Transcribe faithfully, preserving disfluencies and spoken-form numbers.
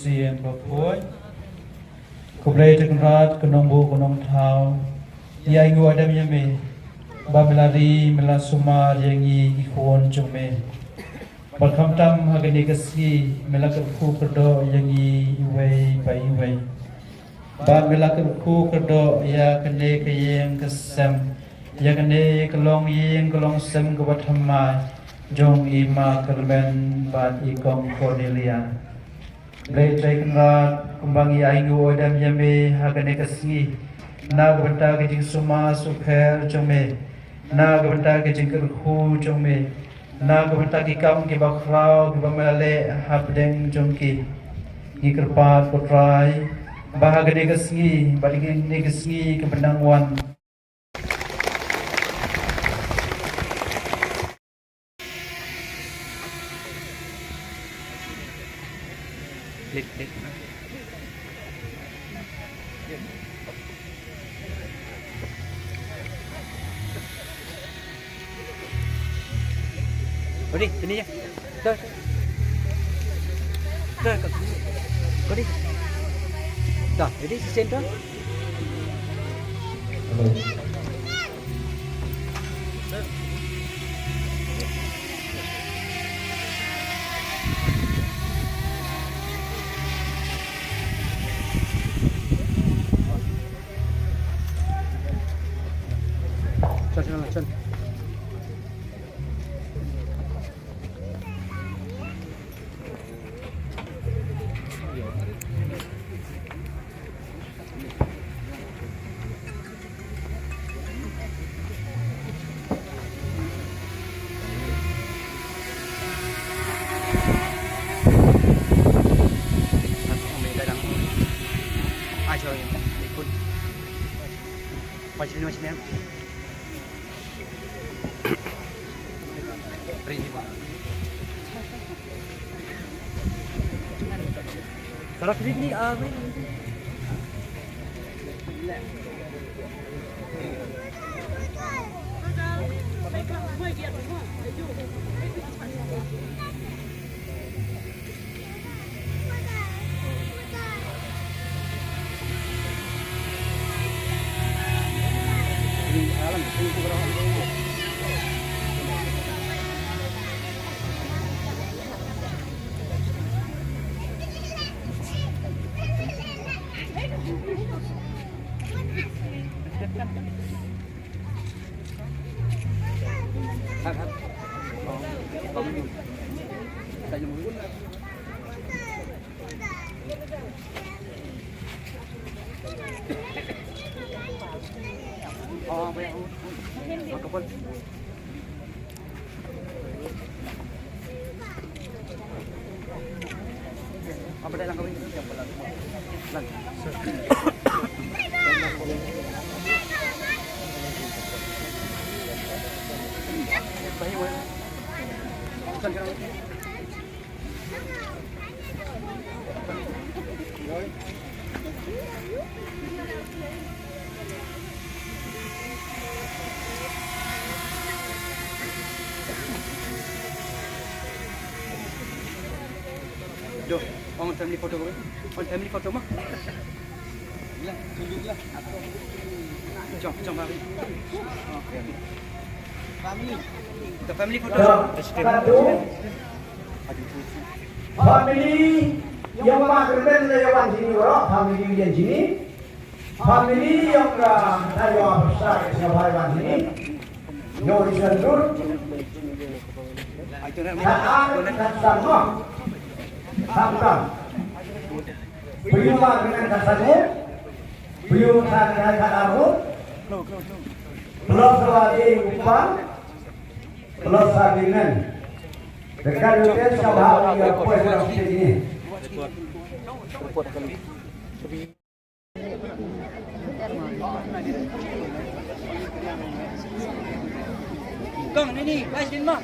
Sien ba poi. Khublei te Kynrad, ka nongbuh ka nongthaw. Ïa ngi u dem ïa me. Ba me la ri, me la sumar ïa ngi ki khun jong me. Bad khamtam ha kane ka sngi, me la kyrkhu kyrdoh ïa ngi iwei pa iwei. Bad me la kyrkhu kyrdoh ïa kane ka ïing ka sem, ïa kane ka longïing ka longsem kaba thymmai jong i Ma Carmen bad i Kong Cornelia. Blei Trai Kynrad, kumba ngi ai nguh ïa me ha kane ka sngi, na ka bynta ka jingsumar sukher jong me, na ka bynta ka jingkyrkhu jong me, na ka bynta ki kam kiba khraw kiba me la leh hapdeng jong ki. Ngi kyrpad, ko Trai, ba ha kane ka sngi, ba ha kane ka sngi kaba nang wan. Ready, sini je. Dah. Dah, kau. Kau di. Dah, ready, sisi tu. Hello. Doh, ong family photo ko. Ong family photo ma. Jom, jom, bang. Okay. Family. The family photo. Satu. Family ïong ma kyrmen la ïa wan jini, ro family ïa jini. Family ïong ka tayo psa ka sngewbha wan jini. Ïong ri shan dur. Ka ar ka san mo. Ka san. Pyu ma kyrmen ka san mo. Pyu ka ka ka ar mo. Plus wa di upa. Plus sa di men. Ka ka ïong ka sngewbha ïa poi sa di ni. Kong, ni, ni, guys, din mo.